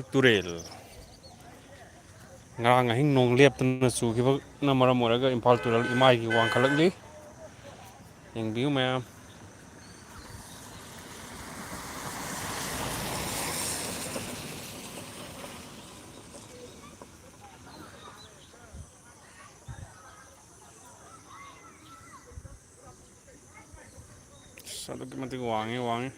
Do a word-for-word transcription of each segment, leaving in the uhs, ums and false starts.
ꯇꯨꯔꯦꯜ꯫ ꯉꯔꯥꯡ ꯑꯍꯤꯡ ꯅꯣꯡ ꯂꯦꯞꯇꯅ ꯆꯨꯈꯤꯕꯅ ꯃꯔꯝ ꯑꯣꯏꯔꯒ ꯏꯝꯐꯥꯜ ꯇꯨꯔꯦꯜ ꯏꯃꯥꯏꯒꯤ ꯋꯥꯡꯈꯠꯂꯛꯂꯤ꯫ ꯌꯦꯡꯕꯤꯌꯨ ꯃꯌꯥꯝ꯫ ꯑꯁ, ꯑꯗꯨꯛꯀꯤ ꯃꯇꯤꯛ ꯋꯥꯡꯉꯤ, ꯋꯥꯡꯉꯤ꯫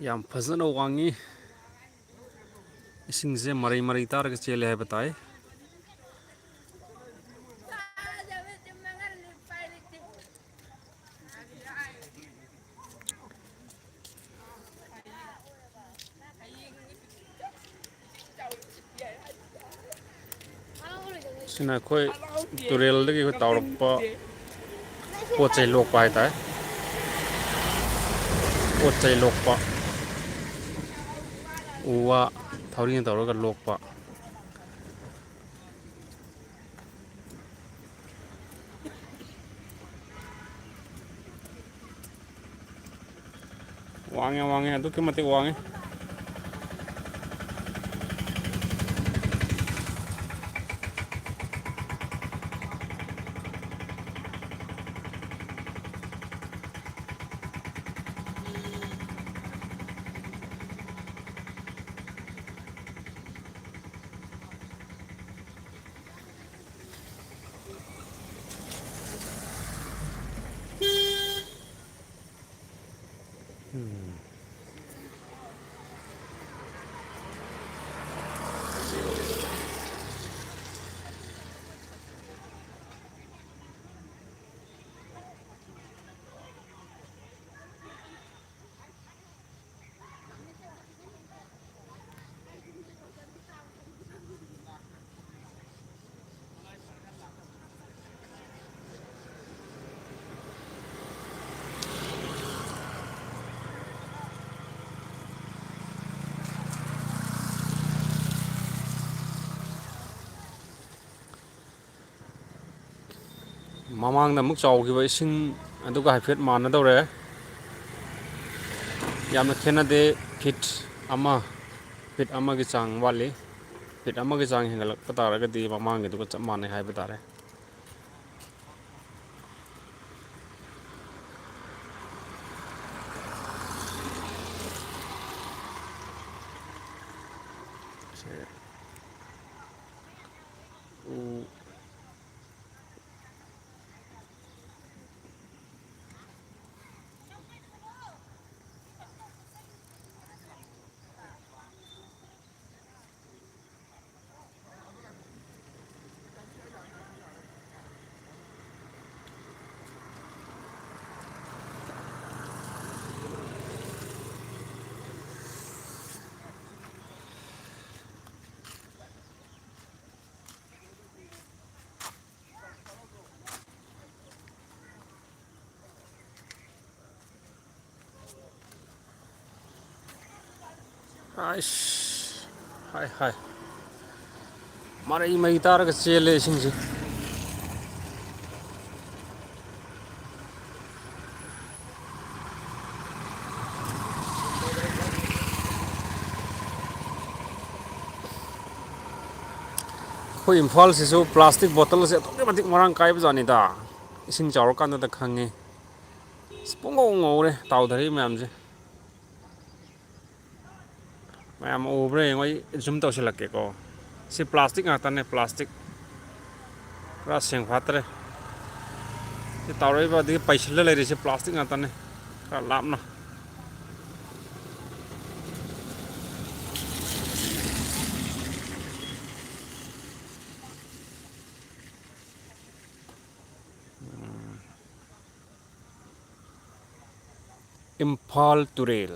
ꯌꯥꯝ ꯐꯖꯅ ꯋꯥꯡꯉꯤ꯫ ꯏꯁꯤꯡꯁꯦ ꯃꯔꯩ ꯃꯔꯩ ꯇꯥꯔꯒ ꯆꯦꯜꯂꯦ ꯍꯥꯏꯕ ꯇꯥꯏ꯫ ꯁꯤꯅ ꯑꯩꯈꯣꯏ ꯇꯨꯔꯦꯜꯗꯒꯤ ꯑꯩꯈꯣꯏ ꯇꯥꯎꯔꯛꯄ ꯄꯣꯠ ꯆꯩ ꯂꯣꯛꯄ ꯍꯥꯏꯇꯥꯔꯦ꯫ ꯄꯣꯠ ꯆꯩ ꯂꯣꯛꯄ, ꯎ ꯋꯥ ꯊꯧꯔꯤꯅ ꯇꯧꯔꯒ ꯂꯣꯛꯄ꯫ ꯋꯥꯡꯉꯦ, ꯋꯥꯡꯉꯦ, ꯑꯗꯨꯛꯀꯤ ꯃꯇꯤꯛ ꯋꯥꯡꯉꯦ꯫ ꯃꯃꯥꯡꯗ ꯑꯃꯨꯛ ꯆꯥꯎꯈꯤꯕ ꯏꯁꯤꯡ ꯑꯗꯨꯒ ꯍꯥꯏꯐꯦꯠ ꯃꯥꯟꯅꯗꯧꯔꯦ꯫ ꯌꯥꯝꯅ ꯈꯦꯠꯅꯗꯦ, ꯐꯤꯠ ꯑꯃ, ꯐꯤꯠ ꯑꯃꯒꯤ ꯆꯥꯡ ꯋꯥꯠꯂꯤ꯫ ꯐꯤꯠ ꯑꯃꯒꯤ ꯆꯥꯡ ꯍꯦꯟꯒꯠꯂꯛꯄ ꯇꯥꯔꯒꯗꯤ ꯃꯃꯥꯡꯒꯤꯗꯨꯒ ꯆꯞ ꯃꯥꯟꯅꯩ ꯍꯥꯏꯕ ꯇꯥꯔꯦ꯫ ꯁꯦ꯫ ꯎ꯫ ꯑꯩꯁ, ꯍꯥꯏ, ꯍꯥꯏ꯫ ꯃꯔꯩ ꯃꯔꯩ ꯇꯥꯔꯒ ꯆꯦꯜꯂꯦ ꯏꯁꯤꯡꯁꯦ꯫ ꯑꯩꯈꯣꯏ ꯏꯝꯐꯥꯜꯁꯤꯁꯨ plastic bottleꯁꯦ ꯑꯗꯨꯛꯀꯤ ꯃꯇꯤꯛ ꯃꯔꯥꯡ ꯀꯥꯏꯕ ꯖꯥꯠꯅꯤꯗ꯫ ꯏꯁꯤꯡ ꯆꯥꯎꯔꯀꯥꯟꯗꯗ ꯈꯪꯉꯤ꯫ ꯑꯁ, ꯄꯨꯡꯉꯧ ꯉꯧꯔꯦ ꯇꯥꯎꯊꯔꯛꯏ ꯃꯌꯥꯝꯁꯦ꯫ ꯃꯌꯥꯝ ꯎꯕ꯭ꯔꯥ ꯌꯦꯡꯉꯣ, ꯑꯩ zoom ꯇꯧꯁꯤꯜꯂꯛꯀꯦꯀꯣ꯫ ꯁꯤ plastic ꯉꯥꯛꯇꯅꯦ, plastic꯫ ꯄꯨꯔꯥ ꯁꯦꯡ ꯐꯥꯠꯇ꯭ꯔꯦ꯫ ꯁꯤ ꯇꯥꯎꯔꯛꯏꯕ ꯑꯗꯒꯤ ꯄꯩꯁꯤꯜꯂ ꯂꯩꯔꯤꯁꯦ plastic ꯉꯥꯛꯇꯅꯦ꯫ ꯈꯔ ꯂꯥꯞꯅ꯫ ꯏꯝꯐꯥꯜ ꯇꯨꯔꯦꯜ꯫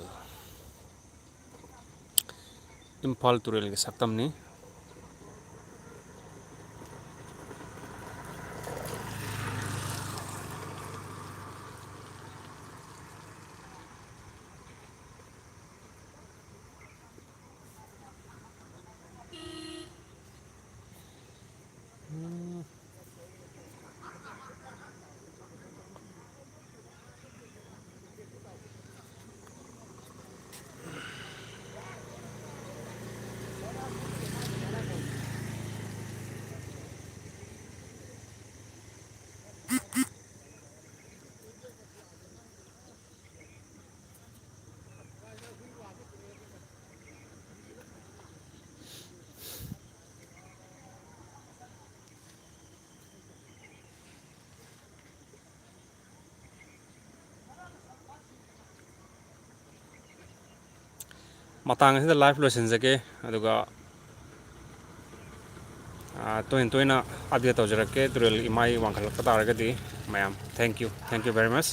ꯏꯝꯐꯥꯜ ꯇꯨꯔꯦꯜꯒꯤ ꯁꯛꯇꯝꯅꯤ꯫ ꯃꯇꯥꯡ ꯑꯁꯤꯗ live ꯂꯣꯏꯁꯤꯟꯖꯒꯦ, ꯑꯗꯨꯒ, ꯑꯥ, ꯇꯣꯏꯅ ꯇꯣꯏꯅ update ꯇꯧꯖꯔꯛꯀꯦ, ꯇꯨꯔꯦꯜ ꯏꯃꯥꯏ ꯋꯥꯡꯈꯠꯂꯛꯄ ꯇꯥꯔꯒꯗꯤ꯫ ꯃꯌꯥꯝ, thank you, thank you very much꯫